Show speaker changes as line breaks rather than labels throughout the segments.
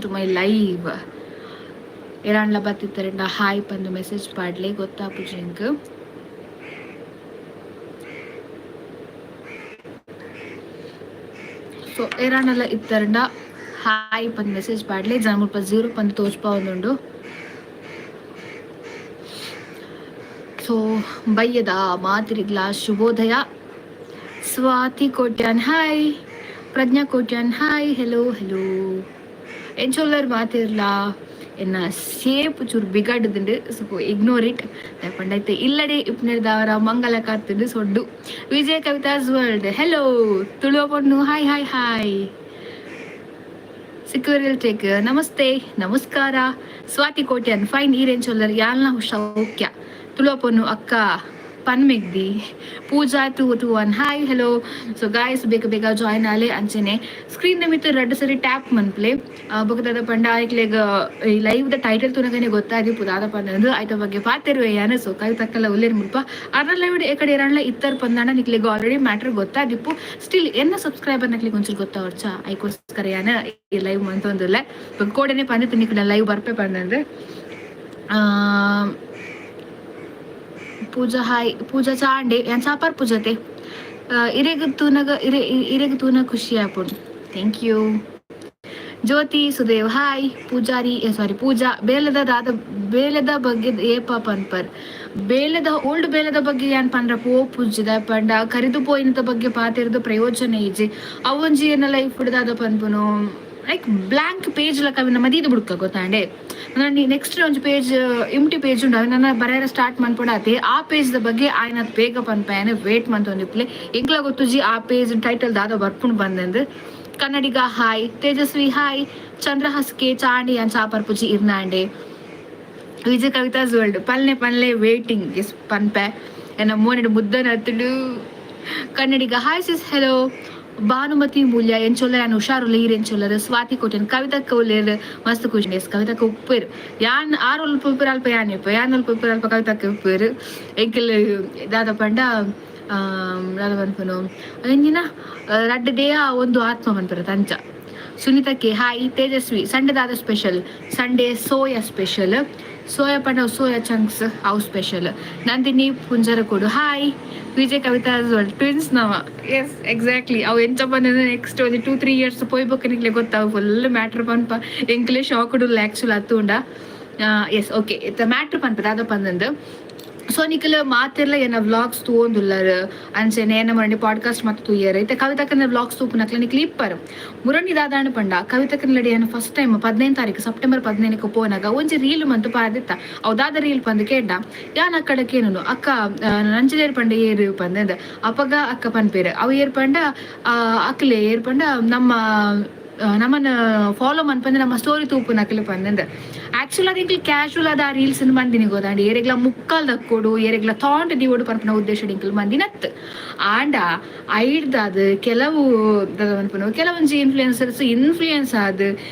Welcome to my live. ಏರಾಂಡ್ಲ ಬತ್ತಿತ್ತರಂಡ hi ಪಂದು ಮೆಸೇಜ್ ಪಾಡ್ಲೆ ಗೊತ್ತಾಪುಜಿ ಎಂಕ್. ಸೊ ಏರಾಂಡಲ ಇತ್ತರಂಡ ಹಾಯ್ ಪಂದ್ ಮೆಸೇಜ್ ಪಾಡ್ಲೆ. ಜನ ಮುಲ್ಪ ಜೀರೋ ಪಂದ್ ತೋಜ್ಪಾವೊಂದುಂಡು. ಸೊ ಬಯ್ಯದ ಮಾತಿರಿಗ್ಲಾ ಶುಭೋದಯ. Swathi Kotian hi, Prajna Kotian hi, hello hello. ಎಂಚೊಲ್ಲರ್ ಮಾತಿರ್ಲಾ? ಎನ್ನ ಶೇಪ್ ಚೂರು ಬಿಗಡ್ದುಂಡು, ಸೊ ಇಗ್ನೋರ್ it. ಪಂಡೈತೆ ಇಲ್ಲಡೆ ಇಪ್ಪುನೆರ್ದಾವರ ಮಂಗಲ ಕಾತುಂಡು ಸೊಡ್ಡು. Vijaya Kavitha's world hello. Tuluva Ponnu hi hi hi. ಸಿಕ್ಯೂರಿಯಲ್ ಟೇಕ್ ನಮಸ್ತೆ ನಮಸ್ಕಾರ. ಸ್ವಾತಿ ಕೋಟ್ಯಾನ್ ಫೈನ್, ಈರೇನ್ ಚೊಲ್ಲರ್? ಯಾಲ್ನ ಸೌಖ್ಯ. ತುಳುವ ಪೊಣ್ಣು ಅಕ್ಕ ಪನ್ಮೆಗ್ದಿ. Pooja 221 hi hello. So guys, ಬೇಗ ಬೇಗ ಜಾಯಿನ್ ಆಲೆ. ಅಂಚನೆ ಸ್ಕ್ರೀನ್ ಮಿತ್ತ್ ರಡ್ಡ್ ಸರಿ ಟ್ಯಾಪ್ ಮನ್ಪುಲೆ. ಬೊಕ ಪಂಡ ಐಕ್ಲೆಗ್ ಈ ಲೈವ್ ದ ಟೈಟಲ್ ತೂನಗನೆ ಗೊತ್ತಾದಿಪ್ಪು ದಾದ ಪಂದ್. ಐತ ಬಗ್ಗೆ ಪಾತೆರುವೆ ಯಾನ್. ಸೊ ಕವಿತಕ್ಕಲ ಉಲ್ಲೇರ್ ಮುಲ್ಪ ಅರ್ನ ಲೈವ್ ಎಕಡೆ ಏರಾಂಡ್ಲ ಇತ್ತರ್ ಪಂದಾಂಡ ನಿಕ್ಲೆಗ್ ಆಲ್ರೆಡಿ ಮ್ಯಾಟರ್ ಗೊತ್ತಾದಿಪ್ಪು. ಸ್ಟಿಲ್ ಎನ್ನ ಸಬ್ಸ್ಕ್ರೈಬರ್ ನಕ್ಲೆಗ್ ಒಂಚೂರು ಗೊತ್ತಾವೊಡ್ಚ, ಐಕೋಸ್ಕರ ಯಾನ್ ಈ ಲೈವ್ ಮಂತೊಂದುಲ್ಲೆ. ಕೋಡೆನೆ ಪಂದಿತ್ತು ನಿಕ್ಲೆ ಲೈವ್ ಬರ್ಪೆ ಪಂದಂದ್. ಪೂಜಾ ಹಾಯ್. ಪೂಜಾ ಚಾಂಡೆ ಯಾನ್ ಚಾಪಾರ್ ಪೂಜತೆ. ಇರೆಗ್ ತೂನಗ ಇರೆ ಇರೆಗ್ ತೂನ ಖುಷಿ ಆಪುಂಡು. Thank you. Jyothi Sudev hi. Poojary ಸಾರಿ ಪೂಜಾ ಬೇಲೆದ ದಾದ ಬೇಲೆದ ಬಗ್ಗೆ ಏಪ ಪನ್ಪರ್? ಬೇಲೆದ ಓಲ್ಡ್ ಬೇಲೆದ ಬಗ್ಗೆ ಯಾನ್ ಪಂಡ್ರ ಪೋಪುಜ್ಜಿದ ಪಂಡ ಕರಿದು ಪೋಯಿನದ ಬಗ್ಗೆ ಪಾತೆರ್ದ್ ಪ್ರಯೋಜನ ಇಜ್ಜಿ. ಅವೊಂಜಿ ಎನ್ನ ಲೈಫ್ ದಾದ ಪನ್ಪುನು ಲೈಕ್ ಬ್ಲಾಂಕ್ ಪೇಜ್ ಲಕ ಅವಿನ ಮದೀದ್ ಬುಡ್ಕ ಗೊತ್ತಾಂಡೆ. ನಾನು ನೆಕ್ಸ್ಟ್ ಒಂಜಿ ಪೇಜ್ ಎಂಪ್ಟಿ ಪೇಜ್ ಉಂಡು, ಅವಿನ ಬರೆಯರ ಸ್ಟಾರ್ಟ್ ಮನ್ಪೊಡಾತೆ. ಆ ಪೇಜ್ ದ ಬಗ್ಗೆ ಆಯ್ನ ಬೇಗ ಪನ್ಪಾಯನೆ ವೇಟ್ ಮಂತೊಂದಿಪ್ಲೆ. ಎಂಕ್ಲ ಗೊತ್ತುಜಿ ಆ ಪೇಜ್ ಟೈಟಲ್ ದಾದ ಬರ್ಪುಂಡು ಬಂದಂದು. ಕನ್ನಡಿಗ ಹಾಯ್, ತೇಜಸ್ವಿ ಹಾಯ್, ಚಂದ್ರಹಸ್ಕೆ ಚಾಂಡಿ ಅನ್ ಚಾಪರ್ಪುಜಿ ಇರ್ನಾಂಡೆ. ವಿಜಯ್ ಕವಿತಾಸ್ ವರ್ಲ್ಡ್ ಪಲ್ನೆ ಪಲ್ನೆ ವೇಟಿಂಗ್. ಎಸ್ ಪನ್ಪೆ ಎನ್ನ ಮೋನೆಡ್ ಮುದ್ದನ ಅತ್ತುಡು. Kannadiga hi sis hello. Bhanumathi Mulya ಎಂಚೊಲ್ಲರ್? ಯಾನ್ ಹುಷಾರುಲ್ಲ, ಈರ್ ಎಂಚೊಲ್ಲರ್? ಸ್ವಾತಿ ಕೋಟ್ಯಾನ್ ಕವಿತಕ್ಕ ಉಲ್ಲೆರ್, ಮಸ್ತ್ ಖುಷಿ. ಎಸ್, ಕವಿತಕ್ಕ ಉಪ್ಪೇರ್. ಯಾನ್ ಆರ್ ಒಲ್ಪ ಉಪ್ಪೇರ್ ಅಲ್ಪ ಯಾನ್ ಇಪ್ಪೆ, ಯಾನ್ ಒಲ್ಪ ಉಪ್ಪೇರ್ ಅಲ್ಪ ಕವಿತಕ್ಕ ಉಪ್ಪೇರ್. ಎಂಕಲ್ ದಾದ ಪಂಡ ದಾದ ಪನ್ಪುನು ಎಂಜಿನ ರಡ್ಡ್ ದೇಹ ಒಂದು ಆತ್ಮ ಪನ್ಪೆರ್ ಅಂಚ. Sunitha K hi. Tejaswi Sunday ದಾದ special? Sunday soya special. Soya ಪಂಡ ಸೋಯಾ ಚಂಕ್ಸ್ ಅವು special. Nandini Punjarakodu hi. Vijay Kavitha twins ನವ. Yes exactly. ಅವು ಎಂಚ ಬಂದ ನೆಕ್ಸ್ಟ್ ಒಂಜಿ 2-3 ಇಯರ್ಸ್ ಪೋಯ್ಬೊಕ್ಕ ನಿಕ್ಲೆ ಗೊತ್ತಾವು. ಫುಲ್ ಮ್ಯಾಟ್ರ್ ಪನ್ಪ, ಎಂಕ್ಲೆ ಶಾಕ್ ಉಲ್ಲ ಆಕ್ಚುಲ್ ಅತ್ತುಂಡ. ಎಸ್ ಓಕೆ, ಇತ್ತ ಮ್ಯಾಟ್ರ್ ಪನ್ಪ ದಾದ ಪಂದಂದು. ಸೊ ನಿಕಲ್ ಮಾತೆರ್ಲ ಎನ್ನ ವ್ಲಾಗ್ಸ್ ತೂವೊಂದುಲ್ಲರ್, ಅಂಚೆನೆ ಎನ್ನ ಮುರಂಡಿ ಪಾಡ್ಕಾಸ್ಟ್ ಮತ್ತ ತೂಯರ್. ಇತ್ತೆ ಕವಿತಕ್ಕನ ವ್ಲಾಗ್ಸ್ ತೂಪುನಕ್ಲೆ ನಿಕ್ಲ್ ಇಪ್ಪರ್. ಮುರಂಡಿ ದಾದಾಂಡ ಪಂಡ ಕವಿತಕ್ಕನ ಏನು ಫಸ್ಟ್ ಟೈಮ್ 15 ತಾರೀಕು ಸೆಪ್ಟೆಂಬರ್ 15ಕ್ಕೆ ಪೋನಾಗ ಒಂಜಿ ರೀಲ್ ಮಂತು ಪಾರ್ದಿತ್ತ. ಅವು ದಾದ ರೀಲ್ ಪಂದ್ ಕೇಂಡ ಯಾನ್ ಅಕ್ಕಡ ಕೇನುನು, ಅಕ್ಕ ನಂಜಲೇರ್ ಪಂಡ ಏರು ಪಂದ್. ಅಪಗ ಅಕ್ಕ ಪನ್ಪೇರು ಅವು ಏರ್ ಪಂಡ ಅಕ್ಲೆ ಏರ್ ಪಂಡ ನಮ್ಮ ನಮ್ಮನ್ನ ಫಾಲೋ ಮನ್ಪಂದೆ ನಮ್ಮ ಸ್ಟೋರಿ ತೂಪುನಕ್ಲೆ ಪಂದಂದ್. ಆಕ್ಚುಲ್ ಅದು ಎಂಕ್ಲು ಕ್ಯಾಶುವಲ್ ಆದ್ ಆ ರೀಲ್ಸ್ ಮಂದಿನಿ ಗೊತ್ತಾಂಡ್. ಏರೆಗ್ಲ ಮುಕ್ಕಾಲ್ ದಕ್ಕೊಡು, ಏರೆಗ್ಲ ತಾಂಟ್ ದೀವೊಡು ಪನ್ಪಿನ ಉದ್ದೇಶ ಎಂಕ್ಲು ಮಂದಿನತ್. ಆಂಡ ಐಡ್ದಾದ್ ಕೆಲವು ದಾದ ಪನ್ಪುನು ಕೆಲವೊಂಜಿ ಇನ್ಫ್ಲೂಯೆನ್ಸರ್ಸ್ ಇನ್ಫ್ಲೂಯೆನ್ಸ್ ಆದ್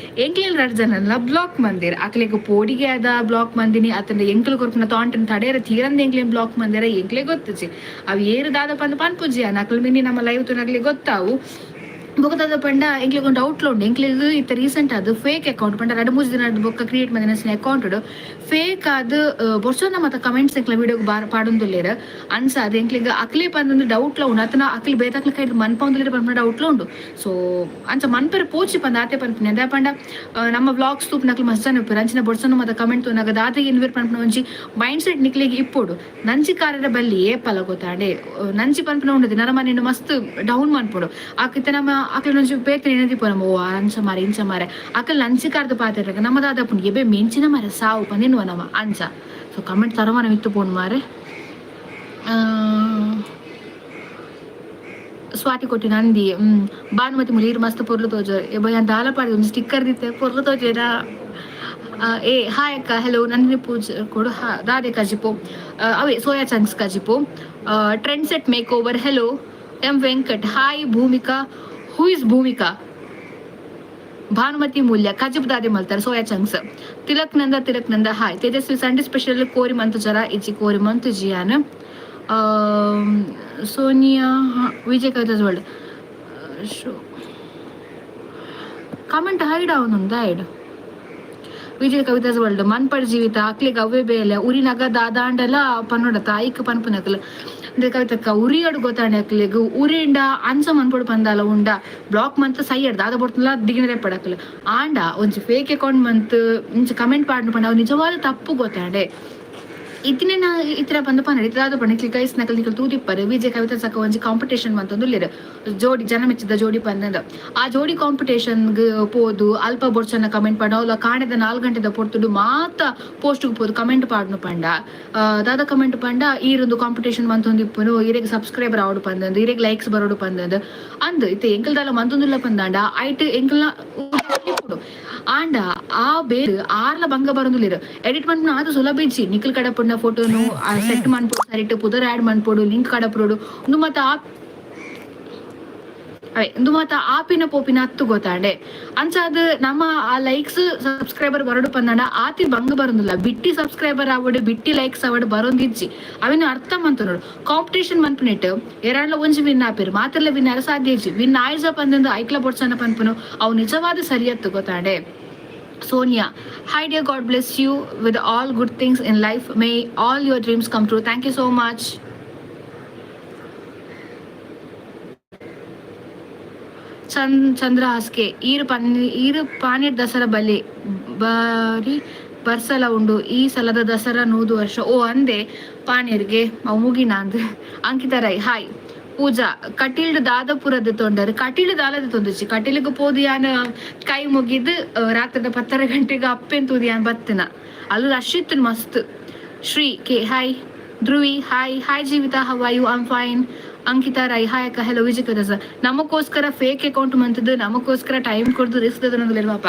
ಎಂಕ್ಲೆನ್ ರಡ್ಡ್ ಜನನ್ಲ ಬ್ಲಾಕ್ ಮಂದೆರ್. ಅಕ್ಲೆಗ್ ಪೋಡಿಗೆ ಆದ ಬ್ಲಾಕ್ ಮಂದಿನಿ ಅತ್ತಂಡ ಎಂಕ್ಲು ಕೊರ್ಪಿನ ತಾಂಟನ್ ತಡೆಯರ ತೀರಂದೆ ಎಂಕ್ಲೆನ್ ಬ್ಲಾಕ್ ಮಂದೆರ ಎಂಕ್ಲೆ ಗೊತ್ತುಜಿ. ಅವು ಏರು ದಾದ ಪಂದ್ ಪನ್ಪುಜಿ ಯಾನ್. ಅಕ್ಲು ಮಿನಿ ನಮ್ಮ ಲೈವ್ ತೂನಕ್ಲೆಗ್ ಗೊತ್ತಾವು. ಬೊಕ ದಾದ ಪಂಡ ಎಂಕ್ಲೆಗ್ ಒಂಜಿ ಡೌಟ್ ಉಂಡು. ಎಂಕ್ಲೆಗ್ ಇತ್ತೆ ರೀಸೆಂಟ್ ಆದ್ ಫೇಕ್ ಅಕೌಂಟ್ ಪಂಡ ರಡ್ಡ್ ಮೂಜಿ ದಿನ ಬೊಕ್ಕ ಕ್ರಿಯೇಟ್ ಮಂದಿನ ಅಕೌಂಟ್ ಫೇಕ್ ಆದ್ ಬೊರ್ಚೊಂದ ಮತ ಕಮೆಂಟ್ಸ್ ಎಂಕ್ಲ ವಿಡಿಯೋಗ್ ಬಾರ್ ಪಾಡೊಂದುಲ್ಲೆರ್. ಅಂಚಾದ್ ಎಂಕ್ಲೆಗ್ ಅಕ್ಲೆ ಪಂದ್ ಡೌಟ್ ಲ ಉಂಡು. ಅತ್ತನ ಅಕ್ಲೆ ಬೇತಕ್ಲೆ ಕೈಟ್ ಮನ್ಪೊಂದುಲ್ಲೆರ್ ಪನ್ಪಿನ ಡೌಟ್ ಲ ಉಂಡು. ಸೊ ಅಂಚ ಮನ್ಪೆರೆ ಪೋಚಿ ಪಂದ್ ಆತೆ ಪನ್ಪಿನಿ. ದಾಯೆ ಪಂಡ ನಮ್ಮ ವ್ಲಾಗ್ಸ್ ತೂಪುನಕ್ಲು ಮಸ್ತ್ ಜನ ಇಪ್ಪುವೆರ್. ಅಂಚಿನ ಬೊರ್ಚೊಂದ ಮತ ಕಮೆಂಟ್ ತೂನಗ ದಾದ ಎನ್ನುವೆರ್ ಪನ್ಪಿನ ಒಂಜಿ ಮೈಂಡ್ ಸೆಟ್ ನಿಕ್ಲೆಗ್ ಇಪ್ಪೊಡು. ನಂಜಿ ಕಾರರ ಬಲ್ಲಿ ಏಪಲ ಗೊತ್ತಾಂಡೆ. ನಂಜಿ ಪನ್ಪಿನ ಉಂಡು ನರಮನಿನ್ ಮಸ್ತ್ ಡೌನ್ ಮನ್ಪೊಡು. ಆಕಿತ್ತೆ ನಮ್ಮ ಅಕ್ಲೆನ ಒಂಜಿ ಬೇತೆ ನೆನದಿಪ್ಪು ನಮ್ಮ ಓ ಅಂಚ ಮಾರೆ ಇಂಚ ಮಾರೆ ಅಕಲ್ ನಂಜಿ ಕಾರ್ದ ಪಾತೆರ್ರಗ ನಮ್ಮ ದಾದಪುಂಡು ಎಬೆ ಮೆಂಚಿನ ಮಾರೆ ಸಾವು ಪಂದ್ ನಮ್ಮ ಅಂಚ. ಸೊ ಕಮೆಂಟ್ ತರವಾನ ಮಿತ್ತು ಪೋನು ಮಾರೆ. ಸ್ವಾತಿ ಕೊಟ್ಟಿ ನಂದಿ ಭಾನುಮತಿ ಮುಲೀರ್ ಮಸ್ತ್ ಪೊರ್ಲು ತೋಜರ್. ಎಬ ಯಾನ್ ದಾಲ ಪಾಡಿ ಒಂಜಿ ಸ್ಟಿಕ್ಕರ್ ದಿತ್ತೆ ಪೊರ್ಲು ತೋಜೇರಾ. ಏ ಹಾಯ್ ಅಕ್ಕ ಹೆಲೋ. ನಂದಿನಿ ಪೂಜೆ ಕೊಡು ಹಾ ದಾದೆ ಕಜಿಪು? ಅವೇ ಸೋಯಾ ಚಂಕ್ಸ್ ಕಜಿಪು. Trend set make over hello. M Venkat hi. Bhoomika, who is Bhoomika? Bhanumathi Mulya ಕಜಿಪು ದಾದೆ ಮಲ್ತಾರೆ? Soya chunks. Tilak Nanda, Tilak Nanda hi. Tejaswi Sunday special ಕೋರಿ ಮಂತು ಜರ ಇಜ್ಜಿ? ಕೋರಿ ಮಂತು ಜಿಯಾನ್. Sonia Vijay Kavitha's world show comment hide ಆವೊಂದುಂಡು hide. Vijay Kavitha's world ಮನ್ಪಡ್ ಜೀವಿತ ಅಕ್ಲೆಗ್ ಅವ್ವೆ ಬೇಲೆ ಉರಿನಗ ದಾದಾಂಡಲ ಪನ್ನೊಡ ತಾಯಿಕ್ ಪನ್ಪುನಕಲ್ ಕವಿತಕ್ಕ ಉರಿಯಡು ಗೊತ್ತಾಂಡೆ ಅಕ್ಲೆಗ್ ಉರಿಂಡ ಅಂಚ ಮನ್ಪೊಡು ಪಂದಾಲ ಉಂಡ ಬ್ಲಾಕ್ ಮಂತ್ ಸೈಯಡ್ ದಾದ ಬೊರ್ತುಲ ದಿಗಿನರೆ ಪಡಕಲ್ ಆಂಡ ಒಂಜಿ ಫೇಕ್ ಅಕೌಂಟ್ ಮಂತ್ ಇಂಚ ಕಮೆಂಟ್ ಪಾಡ್ನು ಪಂಡ ಅವು ನಿಜವಾದ ತಪ್ಪು ಗೊತ್ತಾಂಡೆ. ಇತ್ತಿನ ಇತ್ತರ ಬಂದು ಪನ್ನಡ ಇತ್ತದಾದ ಪಂಡ ನಿಕ್ಲ್ ಗೈಸ್ ನಕಲ್ ನಿಕಲ್ ತೂದಿಪ್ಪರು ವಿಜಯ್ ಕವಿತಾ ಸಕ ಒಂಜಿ ಕಾಂಪಿಟೇಷನ್ ಮಂತೊಂದುಲ್ಲೆರ್ ಜೋಡಿ ಜನ ಮೆಚ್ಚಿದ ಜೋಡಿ ಪಂದಂದ ಆ ಜೋಡಿ ಕಾಂಪಿಟೇಷನ್ ಪೋದು ಅಲ್ಪ ಬೊರ್ಚನ ಕಮೆಂಟ್ ಪಾಡ ಅವ್ಲ ಕಾಣೆದ 4 ಗಂಟೆದ ಪೊರ್ತುಡು ಮಾತ ಪೋಸ್ಟ್ ಪೋದು ಕಮೆಂಟ್ ಪಾಡ್ನು ಪಂಡ ದಾದ ಕಮೆಂಟ್ ಪಂಡ ಈರೊಂದು ಕಾಂಪಿಟೇಷನ್ ಮಂತೊಂದಿಪ್ಪುನು ಇರೆಗ್ ಸಬ್ಸ್ಕ್ರೈಬರ್ ಆವೊಡು ಪಂದಂದು ಇರೆಗ್ ಲೈಕ್ಸ್ ಬರೋಡು ಪಂದಂದು ಅಂದ್ ಇತ್ತೆ ಎಂಕಲ್ ದಾಲ ಮಂತೊಂದುಲ್ಲ ಪಂದಾಂಡ ಐಟ್ ಎಂಕಲ್ನ ಆಂಡ ಆ ಬೇರ್ ಆರ್ಲ ಬಂಗ ಬರೊಂದುಲ್ಲೆರ್ ಎಡಿಟ್ ಮನ್ಪುನ ಆತ್ ಸುಲಭ ಇಜ್ಜಿ ನಿಕಲ್ ಕಡಪುಡ್ನ ಫೋಟೋನು ಸೆಟ್ ಮನ್ಪೊಡು ಸರಿಟ್ ಪುದರ್ ಆಡ್ ಮನ್ಪೊಡು ಲಿಂಕ್ ಕಡಪುಡೊಡು ಉಂದು ಮಾತ ಅವೇ ಉಂದು ಮಾತ ಆಪಿನ ಪೋಪಿನ ಅತ್ತು ಗೊತ್ತಾಂಡೆ. ಅಂಚಾದ್ ನಮ್ಮ ಆ ಲೈಕ್ಸ್ ಸಬ್ಸ್ಕ್ರೈಬರ್ ಬರೋಡು ಪಂದಾಂಡ ಆತಿ ಬಂಗ ಬರೋದಿಲ್ಲ ಬಿಟ್ಟಿ ಸಬ್ಸ್ಕ್ರೈಬರ್ ಆವಡ್ ಬಿಟ್ಟಿ ಲೈಕ್ಸ್ ಆವಡ್ ಬರೋಂದಿಜ್ಜಿ ಅವೆನ್ ಅರ್ಥ ಮಂತೊನೊಡು. ಕಾಂಪಿಟೇಷನ್ ಮನ್ಪುನೆಟ್ ಏರಾಂಡ್ಲ ಒಂಜಿ ವಿನ್ ಆಪೆರ್ ಮಾತೆರ್ಲ ವಿನ್ ಆಯೆರೆ ಸಾಧ್ಯ ಇಜ್ಜಿ ವಿನ್ ಆಯ್ಜ ಪಂದಂದು ಐಕ್ಲ ಬೊಡ್ಚನ ಪನ್ಪುನು ಅವು ನಿಜವಾದ ಸರಿಯತ್ತು ಗೊತ್ತಾಂಡೆ. Sonia, hi dear, God bless you with all good things in life. May all your dreams come true. Thank you so much. Chandra ಹಾಸ್ಕೆ ಈರು ಪನ್ನಿ ಈರು ಪಾನಿಡ್ ದಸರಾ ಬಲಿ ಬಾರಿ ಬರ್ಸಲ ಉಂಡು ಈ ಸಲದ ದಸರಾ 100 ವರ್ಷ ಓ ಅಂದೆ ಪಾನೀರ್ಗೆ ಅವು ಮುಗಿನ ಅಂದ್. ಅಂಕಿತಾ ರೈ ಹಾಯ್. ಪೂಜಾ ಕಟೀಲ್ಡ್ ದಾದಪುರದ ತೊಂಡರ್ ಕಟೀಲ್ ದಾಲದ ತೊಂದುಚಿ ಕಟೀಲಿಗೆ ಪೋದು ಯಾನ್ ಕೈ ಮುಗಿದು ರಾತ್ರಿದ 10:30 ಗಂಟೆಗೆ ಅಪ್ಪೆನ್ ತೂದು ಯಾನ್ ಬತ್ತಿನ ಅಲ್ಲಿ ರಶ್ ಇತ್ತು ಮಸ್ತ್. Shri K hi. Dhruvi hi. Hi Jeevitha, how are you? I am fine. Ankita Rai hi ಅಕ್ಕ. Hello Vijay sir. ನಮಗೋಸ್ಕರ ಫೇಕ್ ಅಕೌಂಟ್ ಮಂತದ್ದು ನಮಗೋಸ್ಕರ ಟೈಮ್ ಕೊಡ್ದು ರಿಸ್ಕ್ ದೆತೊನೊಂದುಲ್ಲೆರ್ ಪಾಪ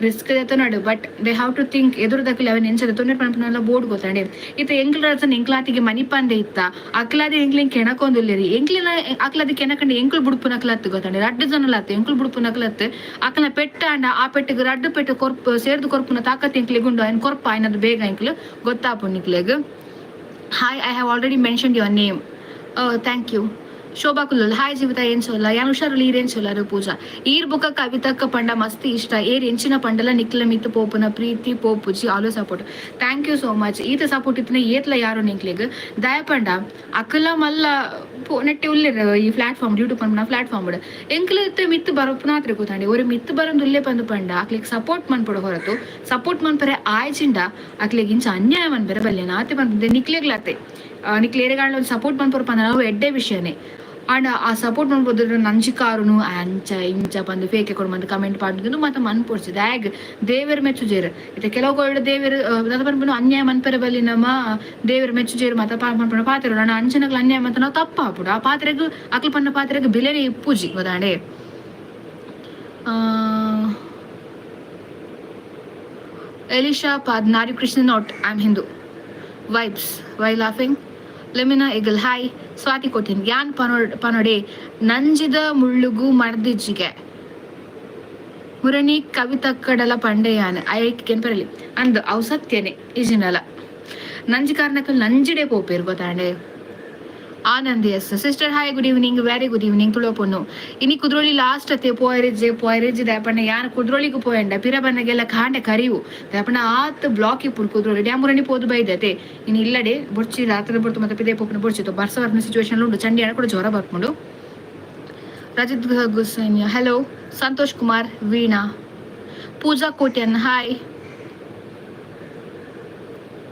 ರಿಸ್ಕ್ ದೆತೊನೊಡು but they have to think ಎದುರುದಕುಲು ಅವೆನ್ ಎಂಚ ದೆತೊನೆರ್ ಪನ್ಪುನೆಲ ಬೋರ್ಡ್ ಗೊತ್ತಾಂಡೆ. ಇತ್ತೆ ಎಂಕ್ಲ ರಚನೆ ಎಂಕ್ಲಾತಿಗೆ ಮನಿಪಂದೆ ಇತ್ತ ಅಕ್ಲಾದಿ ಎಂಕ್ಲೆನ್ ಕೆಣಕೊಂದುಲ್ಲೆರ್ ಎಂಕ್ಲೆನ ಅಕ್ಲಾದಿ ಕೆಣಕಂಡ ಎಂಕುಲು ಬುಡ್ಪುನಕ್ಲತ್ತ್ ಗೊತ್ತಾಂಡೆ ರಡ್ಡ್ ಜನಲತ್ತ್ ಎಂಕುಲು ಬುಡ್ಪುನಕ್ಲತ್ತ್ ಅಕ್ಲ್ನ ಪೆಟ್ಟಾಂಡ ಆ ಪೆಟ್ಟಿಗೆ ರಡ್ಡ್ ಪೆಟ್ಟು ಕೊರ್ಪು ಸೇರ್ದ್ ಕೊರ್ಪುನ ತಾಕತ್ ಎಂಕ್ಲೆಗ್ ಉಂಡು ಐನ್ ಕೊರ್ಪ ಐನದ್ ಬೇಗ ಎಂಕ್ಲು ಗೊತ್ತಾಪುಂಡು ನಿಕ್ಲೆಗ್. Hi, I have already mentioned your name. Thank you. Shobha Kullal hi Jeevitha ಏನ್ ಸೊಲ್ಲ ಯಾನ್ ಹುಷಾರುಲ್ಲ ಈರ್ ಸೊಲ್ಲಾರು ಪೂಜಾ ಈರ್ ಬೊಕ ಕವಿತಕ್ಕ ಪಂಡ ಮಸ್ತ್ ಇಷ್ಟ ಏರ್ ಎಂಚಿನ ಪಂಡಲ ನಿಕ್ಲ ಮಿತ್ತ್ ಪೋಪುನ ಪ್ರೀತಿ ಪೋಪುಜಿ always support. Thank you so much. ಈತ ಸಪೋರ್ಟ್ ಇತ್ತಿನ ಏತ್ಲ ಯಾರು ನಿಕ್ಲೆಗ್ ದಾಯ ಪಂಡ ಅಕಲ ಮಲ್ಲ ನೆಟ್ಟೆ ಉಲ್ಲೆರ್ ಈ ಪ್ಲಾಟ್ಫಾರ್ಮ್ ಯೂಟ್ಯೂಬ್ ಪನ್ಪುನ ಪ್ಲಾಟ್ಫಾರ್ಮ್ ಎಂಕ್ಲ ಇತ್ತೆ ಮಿತ್ತ್ ಬರಪುನಾತ್ರೆ ಗೊತ್ತಾಂಡೆ ಒರಿ ಮಿತ್ತ್ ಬರೊಂದು ಉಲ್ಲೆ ಪಂದ್ ಪಂಡ ಅಕ್ಲೆಗ್ ಸಪೋರ್ಟ್ ಮನ್ಪೊಡು ಹೊರತು ಸಪೋರ್ಟ್ ಮನ್ಪರೆ ಆಯ್ಜಿಂಡ ಅಕ್ಲೆಗ್ ಇಂಚ ಅನ್ಯಾಯ ಮನ್ಪೆರೆ ಬಲ್ಯನ ಆತೆ ಪನ್ಪುಂಡೆ ನಿಕ್ಲೆಗ್ಲಾತೆ ನಿಕ್ಲೆ ಏರೆಗಾಂಡಲ ಒಂಜಿ ಸಪೋರ್ಟ್ ಮನ್ಪೊಡು ಪಂಡ ಅವು ಎಡ್ಡೆ ವಿಷಯನೇ ಆಂಡ ಆ ಸಪೋರ್ಟ್ ಮನ್ಪೊಡು ನಂಜಿಕಾರುನು ಅಂಚ ಇಂಚ ಪಂದ್ ಫೇಕ್ ಅಕೌಂಟ್ ಮಂತ್ ಕಮೆಂಟ್ ಪಾಡ್ದು ಮಾತ ಮನ್ಪೊಡ್ಚಿ ದಾಯೆಗ್ ದೇವೆರ್ ಮೆಚ್ಚುಜೆರ್ ಇತ್ತೆ ಕೆಲವು ಗೋಲ್ಡ್ ದೇವೆರ್ ದಾದ ಪನ್ಪುನು ಅನ್ಯಾಯ ಮನ್ಪೆರೆ ಬಲ್ಲಿ ನಮ ದೇವೆರ್ ಮೆಚ್ಚುಜೆರ್ ಮಾತ ಪನ್ಪುನ ಪಾತೆರೊಡು ಆಂಡ ಅಂಚನಕ್ಲ್ ಅನ್ಯಾಯ ಮಂತ್ ನಾವು ತಪ್ಪಾಪುಂಡು ಆ ಪಾತೆರಗ್ ಅಕ್ಲ್ ಪನ್ನ ಪಾತೆರಗ್ ಬಿಲೆನೆ ಇಪ್ಪುಜಿ ಗೊತ್ತಾಂಡೆ. Elisha Pad Nari Krishna not I am Hindu vibes why laughing. Lemina eagle hi. Swathi Kotian ಯಾನ್ ಪನೊಡೆ ನಂಜಿದ ಮುಳ್ಳುಗು ಮರ್ದಿಜ್ಜಿಗೆ ಮುರಣಿ ಕವಿತಕ್ಕಡಲ ಪಂಡೆಯಾನ್ ಐಕ್ ಪರಲಿ ಅಂದ್ ಅವು ಸತ್ಯನೆ ಇಜಿನಲ ನಂಜಿ ಕಾರಣಕ್ಕಲ್ ನಂಜಿಡೆ ಪೋಪೇರು ಗೊತ್ತಾಂಡೆ. Anand S sister hi good evening very good evening Tuluva ಪೊಣ್ಣು ಇನಿ ಕುದ್ರೋಳಿ ಲಾಸ್ಟ್ ಅತ್ತೆ ಪೋಯರಿಜ್ಜೆ ಪೋಯರಿಜ್ಜೆ ದಾಯಪಂಡ ಯಾನ್ ಕುದ್ರೋಳಿಗ್ ಪೋಯಂಡ ಪಿರ ಬನ್ನಗೆಲ್ಲ ಕಾಂಡೆ ಕರಿವು ದಾಯಪಂಡ ಆತ್ ಬ್ಲಾಕ್ ಇಪ್ಪುಂಡು ಕುದ್ರೋಳಿ ಡ್ಯಾಮ್ ಮುರಣಿ ಪೋದು ಬೈದತೆ ಇನಿ ಇಲ್ಲಡೆ ಬೊಡ್ಚಿ ರಾತ್ರಿ ಬೊಡ್ತು ಮತ್ತೆ ಪಿದೆ ಪೋಪುನ ಬೊಡ್ಚಿ ಬರ್ಸ ಬರ್ಪುನ ಸಿಚುವೇಶನ್ ಉಂಡು ಚಂಡಿ ಆಂಡ ಕೂಡ ಜ್ವರ ಬರ್ಪುಂಡು. Rajith Gusain hello. Santosh Kumar Veena Pooja Kotian hi.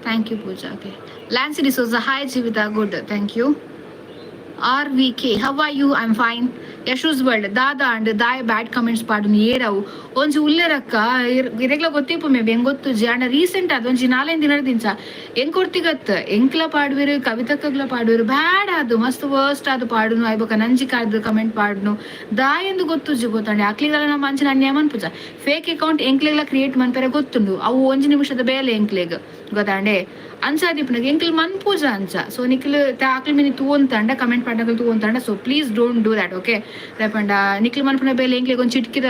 Thank you Pooja. Okay Lancy D'Souza hi Jeevitha good thank you. R V K how are you? I am fine. Yashu's world ದಾದ and ದಾಯ bad comments ಪಾಡುನು ಏರವು ಒಂಜಿ ಉಲ್ಲೆರಕ್ಕ ಇರೆಗ್ಲ ಗೊತ್ತಿಪ್ಪು ಮೇ ಎಂಗ್ ಗೊತ್ತುಜಿ ಆಂಡ recent ಆದ್ ಒಂಜಿ 4-5 ದಿನದ ಎಂಕ್ ಒರ್ತಿಗತ್ ಎಂಕ್ಲ ಪಾಡುವೆರ್ ಕವಿತಕ್ಕಗ್ಲ ಪಾಡುವೆರ್ ಬ್ಯಾಡ್ ಅದು ಮಸ್ತ್ ವರ್ಸ್ಟ್ ಅದು ಪಾಡುನು ಐಬೊಕ ನಂಜಿ ಕಾದ್ ಕಮೆಂಟ್ ಪಾಡುನು ದಾಯೆಂದು ಗೊತ್ತುಜಿ ಗೊತ್ತಂಡೆ ಅಕ್ಲಿಗಲ ನಮ್ಮ ಅಂಚಿನ ಅನ್ಯಾಯ ಮನ್ಪುಜ ಫೇಕ್ ಅಕೌಂಟ್ ಎಂಕ್ಲೆಗ್ಲ ಕ್ರಿಯೇಟ್ ಮನ್ಪೆರೆ ಗೊತ್ತುಂಡು ಅವು ಒಂಜಿ ನಿಮಿಷದ ಬೇಲೆ ಎಂಕ್ಲೆಗ್ ಗೊತ್ತಾಂಡೆ ಅಂಚಾದಿಪ್ಪುನಗ ಎಂಕ್ಲ್ ಮನ್ಪುಜ ಅಂಚ ಸೊ ನಿಕ್ಲ್ ಅಕ್ಲ್ ಮಿನಿ ತೂವೊಂತಂಡ ಕಮೆಂಟ್ ಪಾಡ್ನಕಲ್ ತೂವೊಂತಂಡ so please don't do that okay. ದಾಯೆಪಂಡ ನಿಕ್ಲ್ ಮನ್ಪುನ ಬೇಲೆ ಎಂಕ್ಲೆಗ್ ಒಂಜಿ ಚಿಟ್ಕಿದ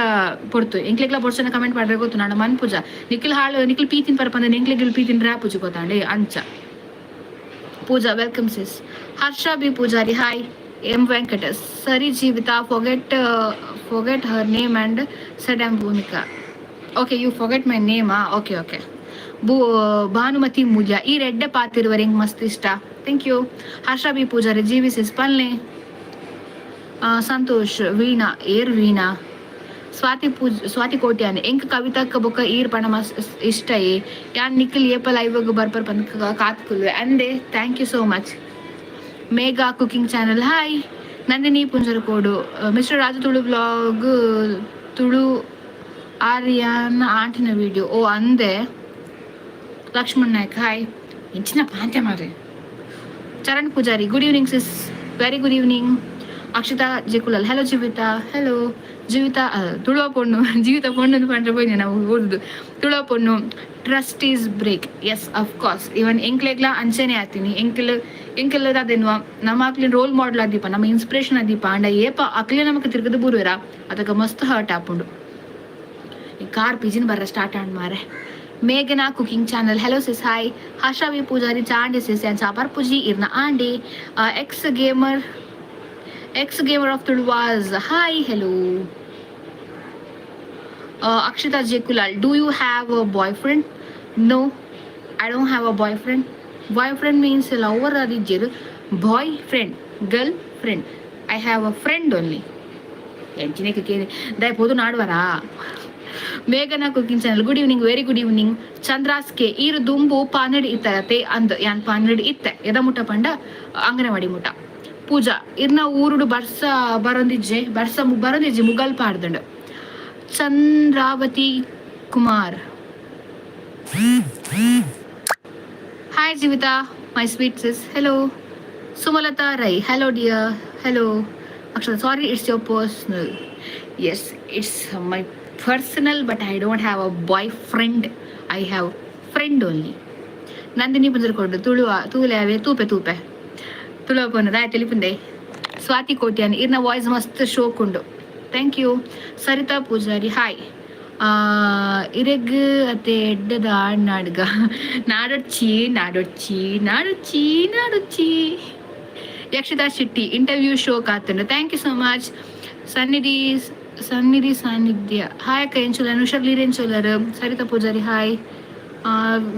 ಪೊರ್ತು ಎಂಕ್ಲೆಗ್ಲ ಬೊಡ್ಚನ ಕಮೆಂಟ್ ಪಾಡ್ರೆ ಗೊತ್ತು ನಾಡ ಮನ್ಪುಜ ನಿಕ್ಲ್ ಹಾಳು ನಿಕ್ಲ್ ಪೀತಿನ್ ಪರಪಂದ ಎಂಕ್ಲೆಗ್ ಪೀತಿನ್ ರಾಪುಜಿ ಗೊತ್ತಾಂಡೆ ಅಂಚ. Pooja welcome sis. Harsha B Poojari hi. M Venkatesh ಸರಿ Jeevitha forget her name and said am Bhoomika. Okay, you forget my name. Okay okay. ಬೂ Bhanumati Moolya, ಈ ರೆಡ್ಡೆ ಪಾತಿರುವರೆ ಎಂಕ್ ಮಸ್ತ್ ಇಷ್ಟ. Thank you. Harsha B Poojary, G V ಸಿಸ್ ಪಲ್ನೆ. ಸಂತೋಷ್, ವೀಣಾ ಏರ್ ವೀಣಾ. ಸ್ವಾತಿ ಪೂಜ್, ಸ್ವಾತಿ ಕೋಟ್ಯಾನ್, ಎಂಕ್ ಕವಿತಕ್ಕ ಬೊಕ್ಕ ಈರ್ ಪಣ ಮಸ್ತ್ ಇಷ್ಟ ಏ. ಯಾನ್ ನಿಖಿಲ್ ಏಪ ಲೈವ್ ಬರ್ಪರ್ ಪಂದ್ ಕಾತ್ಕುಲ್ವೆ ಅಂದೆ. Thank you so much. Megha cooking channel, hi. Nandini Punjarkodu, mister Raju Tulu blog, Tulu Aryan ಆಂಟಿನ video. ಓ ಅಂದೆ. ಲಕ್ಷ್ಮಣ್ ನಾಯ್ಕ್, ಹಾಯ್. ಇಂಚಿನ ಪಾಂತೆ ಮಾರೆ. Charan Poojary, good evening sis. Very good evening. Akshita ಜೆಕುಲಲ್, hello Jeevitha. Hello Jeevitha. Tuluva ಪೊಣ್ಣು ಜೀವಿತ ಪೊಣ್ಣು ಪಂಡ್ರೆ ಪೋಯಿನೆ ನಾವು ಓದುದು. ತುಳುವ ಪೊಣ್ಣು, trust is break. Yes, of course. Even ಎಂಕ್ಲೆಗ್ಲ ಅಂಚೆನೆ ಆತೀನಿ. ಎಂಕಲ್ ಎಂಕಲ್ ಅದೇನುವ ನಮ್ಮ ಅಕ್ಲಿನ ರೋಲ್ ಮಾಡೆಲ್ ಆದೀಪ, ನಮ್ಮ ಇನ್ಸ್ಪಿರೇಷನ್ ಆದೀಪ. ಅಂಡ ಏಪ ಅಕ್ಲೆ ನಮಕ್ ತಿರ್ಗದ ಬೂರುವೆರ, ಅದಕ್ಕೆ ಮಸ್ತ್ ಹರ್ಟ್ ಆಪುಂಡು. ಈ ಕಾರ್ ಪಿಜಿನ್ ಬರ್ರ ಸ್ಟಾರ್ಟ್ ಆಂಡ್ ಮಾರೆ. ಮೇಘನಾ cooking channel, hello sis. Hi. Harsha V Poojary, ಚಾಂಡಿ ಸಿಸ್ ಆ್ಯಂಡ್ ಚಾಪರ್ ಪೂಜಿ ಇರ್ನ ಆಂಡಿ. Ex gamer, ex gamer of Tuluvas, hi, hello. Akshita Jekulal, do you have a boyfriend? No, I don't have a boyfriend. Boyfriend means lover ಅದಿಜ್ಜೆರು. Boyfriend, girl friend. I have a friend only. ಎಂಚಿನಕ್ಕೆ ಕೇಳಿ ದಾಯ ಪೋದು ನಾಡುವರಾ. ಮೇಘನಾ cooking channel, good evening. Very good evening. Chandra's K, ಈರು ದುಂಬು ಪಾನಡಿ ಇತ್ತರತೆ ಅಂದ್. ಯಾನ್ ಪಾನಡಿ ಇತ್ತೆ. ಎದ ಮುಟ್ಟ ಪಂಡ ಅಂಗನವಾಡಿ ಮುಟ್ಟ. ಪೂಜಾ, ಇರ್ನ ಊರುಡು ಬರ್ಸ ಬರೊಂದಿಜ್ಜೆ? ಬರ್ಸ ಬರೊಂದಿಜ್ಜೆ, Mughal ಪಾಡ್ದಂಡು. Chandravati Kumar, hi Jeevitha, my sweet sis, hello. Sumalatha Rai, hello dear, hello. Akshata, sorry, it's your personal. Yes, it's my personal, but I don't have a boyfriend. I have friend only. Nandini ಪುಂಜರ್ಕೊಂಡು, Tuluva ತೂಲೆ ಅವೇ ತೂಪೆ ತೂಪೆ ತುಳುವ ಪೊನ್ನದ ತಿಳಿಪುಂದೆ. ಸ್ವಾತಿ ಕೋಟ್ಯಾನ್, ಇರ್ನ voice ಮಸ್ತ್ ಶೋಕುಂಡು. Thank you. Sarita Poojary, hi. ಇರೆಗ್ ಅತ್ತೆ ಎಡ್ಡದ ನಾಡ್ಗ ನಾಡೊಚ್ಚಿ ನಾಡೊಚ್ಚಿ ನಾಡೊಚ್ಚಿ ನಾಡೊಚ್ಚಿ. ಯಕ್ಷಿತಾ ಶೆಟ್ಟಿ, ಇಂಟರ್ವ್ಯೂ ಶೋ ಕಾತುಂಡು. Thank you so much. Sannidhi Sannidhi Saannidhya, hi ಅಕ್ಕ, ಎಂಚೋಲರ್? ಹುಷಾರ್ಲೀರ್? ಎಂಚೋಲರ್? ಸರಿತಾ ಪೂಜಾರಿ, ಹಾಯ್.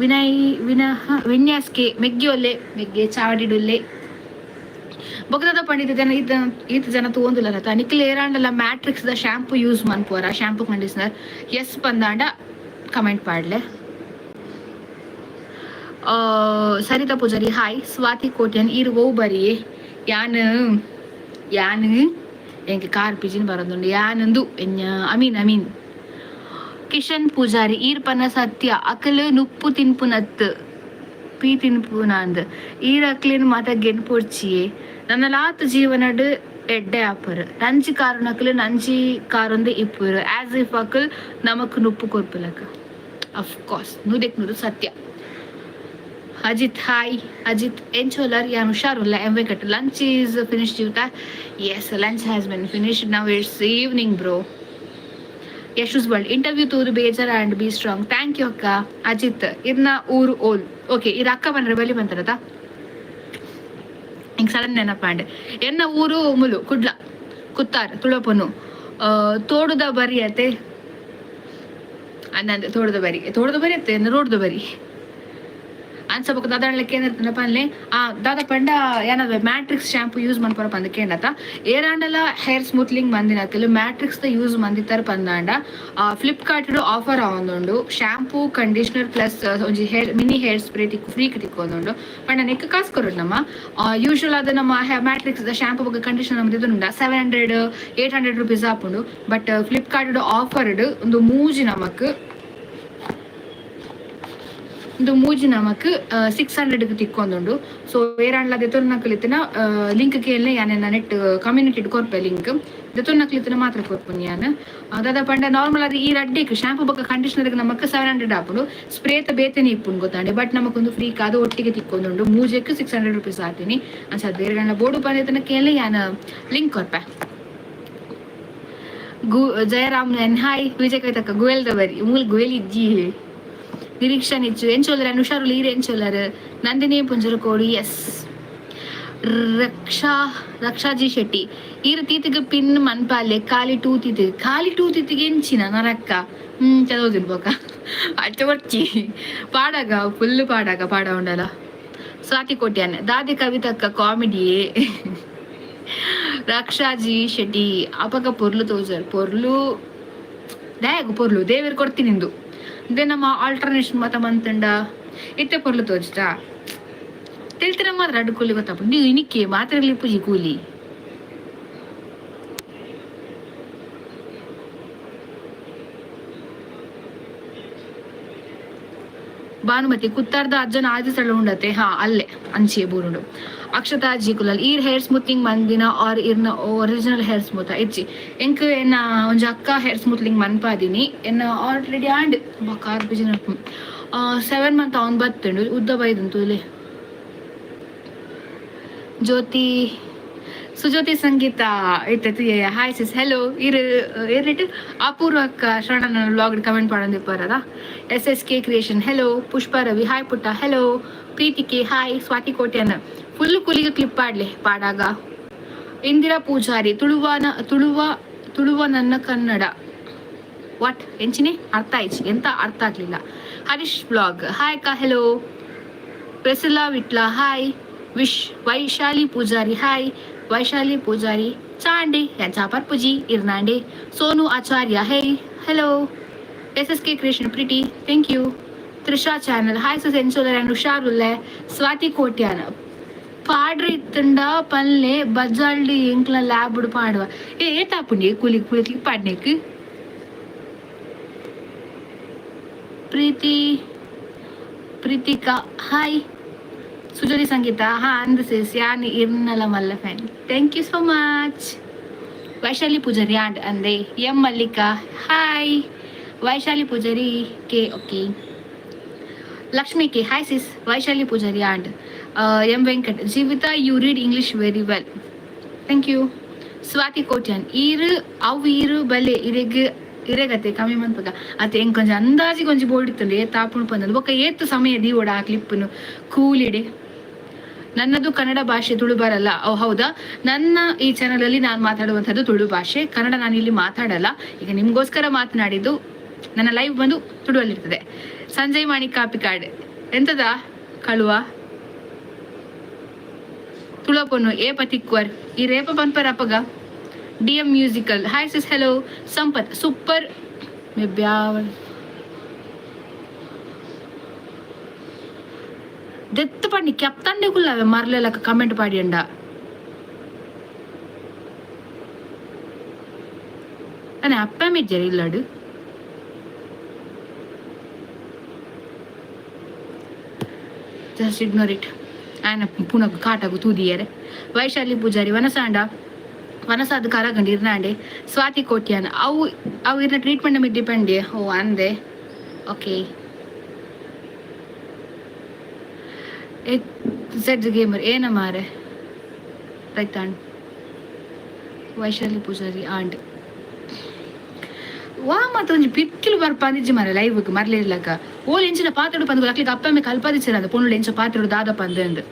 ವಿನಯ್ ವಿನಃ ವಿನ್ಯಾಸ್ ಕೆ, ಮೆಗ್ಗಿ ಒಲ್ಲೆ. ಮೆಗ್ಗೆ ಚಾವಡಿಡುಲ್ಲೆ. ಬೊಕದ ಪಂಡಿತ ಜನ ಈತ ಈತ ಜನ ತೂವೊಂದುಲ್ಲರತ. ನಿಕ್ಲ್ ಏರಾಂಡಲ matrix the shampoo use ಮನ್ಪುವರ? Shampoo, conditioner? S ಪಂದಾಂಡ comment ಪಾಡ್ಲೆ. ಸರಿತಾ ಪೂಜಾರಿ, ಹಾಯ್. ಸ್ವಾತಿ ಕೋಟ್ಯನ್, ಈರು ಓ ಬರಿ. ಯಾನ್ ಯಾನ್ ಎಂಕ್ ಕಾರ್ ಪಿಜಿನ್ ಬರೋದುಂಡು. ಯಾನಂದು ಎನ್ನ ಅಮೀನ್ ಅಮೀನ್. ಕಿಶನ್ ಪೂಜಾರಿ, ಈರ್ ಪನ್ನ ಸತ್ಯ. ಅಕಲ್ ನುಪ್ಪು ತಿನ್ಪುನತ್ ಪೀ ತಿನ್ಪುನಾಂದ್. ಈರ್ ಅಕ್ಲೆನ್ ಮಾತ ಗೆನ್ಪೊಡ್ಚಿಯೇ. ನನ್ನಲಾತ್ ಜೀವನಡ್ ಎಡ್ಡೆ ಆಪರ್. ನಂಜಿ ಕಾರುನಕಲ್ ನಂಜಿ ಕಾರೊಂದು ಇಪ್ಪುರು, ಆಸ್ if Akal ನಮಕ್ ನುಪ್ಪು ಕೊರ್ಪುಲಕ. ಅಫ್ ಕೋರ್ಸ್, ನೂದೆಕ್ ನೂರು ಸತ್ಯ. ಅಜಿತ್, ಹಾಯ್ ಅಜಿತ್. ಎಂಚೋಲರ್? ಯಾನ್ ಹುಷಾರುಲ್ಲ. M Venkat, lunch is finish Jeevitha? Yes, lunch has been finish. Now it's evening, bro. Yashus world, interview ತೂದು ಬೇಜಾರ and be strong. Thank you ಅಕ್ಕ. ಅಜಿತ್, ಇರ್ನ ಊರು ಓಲ್? ಓಕೆ, ಇರ್ ಅಕ್ಕ ಬಂದ್ರೆ ಬಲಿ ಬಂತಾರದ. ಹಿಂಗೆ ಸಡನ್ ನೆನಪಾಂಡೆ. ಎನ್ನ ಊರು ಮುಲು ಕುಡ್ಲ ಕುತ್ತಾರ್. ತುಳಪೊನ್ನು ತೋಡುದ ಬರಿ ಅತೆ. ಅನ್ನಂದೆ ತೋಡದ ಬರಿ, ತೋಡದ ಬರಿ ಅತ್ತೆ, ರೋಡ್ದ ಬರಿ ಅನ್ಸಬೇಕು. ದಾದಾಣ್ಲೆ ಕೇಂದ್ರ ಪನ್ಲೆ. ಆ ದಾದ ಪಂಡ ಏನದ matrix shampoo use ಮನ್ಪುರ ಪಂದ್ ಕೇಂಡತ. ಏರಾಂಡಲ ಹೇರ್ ಸ್ಮೂತ್ಲಿಂಗ್ ಮಂದಿನ ಕೆಲವು matrix the use ಮಂದಿತ್ತಾರ ಪಂದಾಂಡ, ಫ್ಲಿಪ್ಕಾರ್ಟ್ ಆಫರ್ ಆವೊಂದುಂಡು. Shampoo, conditioner plus ಒಂಜಿ hair mini hair spray ತಿಕ್ಕು free ತಿಕ್ಕೊಂದುಂಡು. ಪಂಡ ನೆಕ್ ಕಾಸು ಕೊರೊಡು ನಮ್ಮ. ಯೂಶುವಲ್ ಆದ ನಮ್ಮ matrix the shampoo ಬೊಕ್ಕ ಕಂಡೀಷನರ್ ನಮ್ದು ಇದನ್ನು 700, ₹800 ಆಪುಂಡು. ಬಟ್ ಫ್ಲಿಪ್ಕಾರ್ಟ್ ಆಫರ್ ಒಂದು ಮೂಜಿ ನಮಕ್ 600 ತಿಕ್ಕೊಂದುಂಡು. ಸೊ ಏರಾಂಡ್ಲ ದೆತೊನ್ನಕಲಿತ್ತಿನ ಲಿಂಕ್ ಕೇಳ್ನೆ. ಯಾನೆನ್ನ ನೆಟ್ ಕಮ್ಯುನಿಟಿ ಕೊರ್ಪೆ ಲಿಂಕ್. ದೆತೊನ್ನಕಲಿತ್ತಿನ ಮಾತ್ರ ಕೊರ್ಪುನಿ ಯಾನ್. ದಾದ ಪಂಡ ನಾರ್ಮಲ್ ಆದ್ ಈ ರಡ್ಡಿಕ್ ಶಾಂಪೂ ಬೊಕ್ಕ ಕಂಡೀಷನರ್ ನಮಕ್ 700 ಆಪುಂಡು. ಸ್ಪ್ರೇತ ಬೇತೆನೆ ಇಪ್ಪುಂಡು ಗೊತ್ತಾಂಡೆ. ಬಟ್ ನಮಕೊಂದು ಫ್ರೀ ಕಾದು ಒಟ್ಟಿಗೆ ತಿಕ್ಕೊಂದುಂಡು. ಮೂಜೆಕ್ ₹600 ಆತೀನಿ. ಅಂಚ ಬೇರೆ ಬೋರ್ಡು ಪಂದೇತನ ಕೇಳಿ, ಯಾನ್ ಲಿಂಕ್ ಕೊರ್ಪೆ. ಗು ಜಯರಾಮ್ ಎನ್, ಹಾಯ್. ವಿಜಯ್ ಕವಿತಕ್ಕ, ಗುವೆಲ್ದ ಬರಿ ಮೂಲ್ ಗುವೆಲ್ ಇಜ್ಜಿ. ನಿರೀಕ್ಷಾ ನಿಚ್ಚು, ಎಂಚೋಲರ್? ಹುಷಾರು ಲೀರ್? ಎಂಚೋಲರ್? ನಂದಿನಿ ಪುಂಜರಕೋಡು, ಎಸ್. ರಕ್ಷಾ ರಕ್ಷಾಜಿ ಶೆಟ್ಟಿ, ಈರು ತೀತಿಗೆ ಪಿನ್ ಮನ್ಪಾಲೆ. ಖಾಲಿ ಟೂ ತಿತಿಗೆ, ಖಾಲಿ ಟೂ ತಿತಿಗೆ ಎಂಚಿನ ನರಕ್ಕ. ಚದೋದಿನ್ ಬೊಕ ಅಚ್ಚ ಬರ್ಚಿ ಪಾಡಗ ಫುಲ್ ಪಾಡಗ ಪಾಡ ಉಂಡಲ. ಸ್ವಾತಿ ಕೋಟ್ಯಾನ್, ದಾದಿ ಕವಿತಕ್ಕ ಕಾಮಿಡಿಯೇ. ರಕ್ಷಾಜಿ ಶೆಟ್ಟಿ, ಅಪಗ ಪೊರ್ಲು ತೋಜರ್. ಪೊರ್ಲು ದಾಯಗ ಪೊರ್ಲು ದೇವೆರ್ ಕೊರ್ತಿನಿಂದು. They ನಮ್ಮ ಆಲ್ಟರ್ನೇಷನ್ ಮತ ಮಂತುಂಡ ಇತ್ತೆ ಪೊರ್ಲು ತೋಜ್ತಾ ತೆಲ್ತಿನ ಮಾತ್ರ ಅಡ್ಡು ಕೂಲಿ ಗೊತ್ತಪ್ಪ. ನೀವು ಇನಿಕ್ಕೆ ಮಾತ್ರೆಲಿ ಪೂಜಿ ಕೂಲಿ. ಭಾನುಮತಿ ಕುತ್ತಾರ್ದ ಅಜ್ಜನ ಆದಿ ಸ್ಥಳ ಉಂಡತೆ. ಹಾ, ಅಲ್ಲೇ ಅಂಚೆ ಬೂರುಂಡು. ಅಕ್ಷತಾ ಜಿ ಕುಲಲ್, ಈರ್ ಹೇರ್ ಸ್ಮೂತಿಂಗ್ ಮಂದಿನ ಆರ್ ಇರ್ನ ಒರಿಜಿನಲ್ ಹೇರ್ ಸ್ಮೂತ್ ಇಜ್ಜಿ? ಎಂಕ್ ಎನ್ನ ಒಂಜಿ ಅಕ್ಕ ಹೇರ್ ಸ್ಮೂತ್ಲಿಂಗ್ ಮನ್ಪಾದಿನಿ. ಎನ್ನ ಆಲ್ರೆಡಿ ಆಂಡ್ ಕಾರ್ ಬಿಜಿನ 7 ಮಂತ್ ಅವನ್ ಬತ್ತುಂಡು. ಉದ್ದ ಬೈದಂತು ಇಲ್ಲಿ. ಜ್ಯೋತಿ ಸುಜ್ಯೋತಿ ಸಂಗೀತ ಇತ್ತೆ. Hi sis, hello. ಇರು ಏರಿಟ್ ಅಪೂರ್ವ ಅಕ್ಕ ಶರಣನ ವ್ಲಾಗ್ ಕಮೆಂಟ್ ಪಾಡೊಂದಿಪ್ಪರದ. S S K creation, hello. Pushpa Ravi, hi ಪುಟ್ಟ, hello. Preethi K, hi. Swathi Kotian, full ಕುಲಿಗೆ ಕ್ಲಿಪ್ ಆಡ್ಲೆ ಪಾಡಾಗ. ಇಂದಿರಾ ಪೂಜಾರಿ, ತುಳುವನ ತುಳುವ ತುಳುವ ನನ್ನ ಕನ್ನಡ. What? ಎಂಚಿನಿ ಅರ್ಥ ಆಯ್ತು, ಎಂತ ಅರ್ಥ ಆಗ್ಲಿಲ್ಲ. ಹರೀಶ್ ಬ್ಲಾಗ್, ಹಾಯ್ ಅಕ್ಕ, hello. Priscilla Vitla, hi. Wish Vaishali Poojary, hi. Vaishali Poojary, ಚಾಂಡೆ ಚಾಪರ್ ಪುಜಿ ಇರ್ನಾಂಡೆ. Sonu Acharya, hey, hello. S S K creation, pretty, thank you. Trisha channel, hi sis, ಎಂಚೋಲರ್ and ಹುಷಾರುಲ್ಲೆ. ಸ್ವಾತಿ ಕೋಟ್ಯಾನ್, ಪಾಡ್ರಿ ಇತ್ತಂಡ ಪಲ್ಲೆ ಬಜಾಲ್ಡಿ ಎಂಕ್ಲ ಲ್ಯಾಬ್ ಪಾಡುವ. ಏ ಏತಾಪುಂಡಿ ಕೂಲಿ ಕೂಲಿ ಪಾಡ್ನೇಕ್. ಪ್ರೀತಿ ಪ್ರೀತಿಕಾ, ಹಾಯ್. ಸುಜೋತಿ ಸಂಗೀತ, ಹಾ ಅಂದ್ ಸಿಸ್, ಯಾನ್ ಇರ್ನಲ ಮಲ್ಲ fan, thank you so much. Vaishali Poojary and ಅಂದೆ. M Mallika, hi. Vaishali Poojary K, okay. Lakshmi K, hi sis. Vaishali Poojary and. M Venkat, Jeevitha, you read English very well, thank you. Swati Kotian, ಈರು ಅವು ಈರು ಬಲೆ ಇರೆಗ್ ಇರೆಗತೆ ಕಮ್ಮಿ ಮನ್ಪಗ ಅತ್ತೆ. ಎಂಕ್ ಒಂಜಿ ಅಂದಾಜಿ ಕೊಂಚ ಬೋಡಿತ್ತುಂಡು ಏತ್ ಆಪುಂಡು ಪಂದ್. ಬೊಕ್ಕ ಏತ್ ಸಮಯ ದೀವೊಡ ಆ ಕ್ಲಿಪ್ಪುನು ಕೂಲಿಡೆ. ನನ್ನದು ಕನ್ನಡ ಭಾಷೆ, ತುಳು ಬರಲ್ಲ. ಓ ಹೌದಾ? ನನ್ನ ಈ ಚಾನಲ್ ಅಲ್ಲಿ ನಾನು ಮಾತಾಡುವಂಥದ್ದು ತುಳು ಭಾಷೆ. ಕನ್ನಡ ನಾನು ಇಲ್ಲಿ ಮಾತಾಡಲ್ಲ. ಈಗ ನಿಮ್ಗೋಸ್ಕರ ಮಾತನಾಡಿದ್ದು. ನನ್ನ ಲೈವ್ ಬಂದು ತುಳುವಲ್ಲಿರ್ತದೆ. ಸಂಜಯ್ ಮಾಣಿ ಕಾಪಿಕಾಡ್, ಎಂತದ ಕಳುವ ತುಳಪೊನ್ನು ಏಪ ತಿಕ್ವರ್ ಈ ರೇಪ ಪನ್ಪರ್ ಅಪಗ. D M musical, hi sis, hello. Sampath, super ಮೆಬ್ಯಾವ. ದೆತ್ತು ಪಂಡಿ ಕೆಪ್ತಂಡೆ ಕುಲ್ಲವೆ ಮರ್ಲೆಲಕ್ಕ ಕಮೆಂಟ್ ಪಾಡಿಯಂಡ. ಅನೆ ಅಪ್ಪ ಮಿಜ್ಜರ್ ಇಲ್ಲಡು. Just ignore it. ಆಯನ ಪುನಕ್ ಕಾಟಗು ತೂದಿಯರೆ. ವೈಶಾಲಿ ಪೂಜಾರಿ, ವನಸಾಂಡ ವನಸಾದ ಕರಗಂಡಿ ಇರ್ನಾಂಡೆ. ಸ್ವಾತಿ ಕೋಟ್ಯಾನ್, ಅವು ಅವು ಇರ್ನ ಟ್ರೀಟ್ಮೆಂಟ್ ನಮಗೆ ಡಿಪೆಂಡ್. ಓ ಅಂದೆ, ಓಕೆ. Z gamer, ಏನ ಮಾರೆ ರೈತಾಂಡ್. ವೈಶಾಲಿ ಪೂಜಾರಿ ಆಂಡ್. ವಾ ಮತ್ತ ಒಂಜಿ ಬಿಕ್ಕಿಲು ಬರ್ಪಂದಿಜ್ಜಿ ಮಾರೆ ಲೈವ್ ಮರ್ಲಿರ್ಲಕ್ಕ. ಓಲ್ ಎಂಚಿನ ಪಾತ್ರೆಡು ಪಂದ್ ಅಕ್ಲಿಗೆ ಅಪ್ಪಮ್ಮೆ ಕಲ್ಪದಿಚ್ಚರ ಅಂದ ಪೊಣ್ಣುಲು ಎಂಚ ಪಾತ್ರೆಡು ದಾದ ಪಂದ್ ಅಂದ್.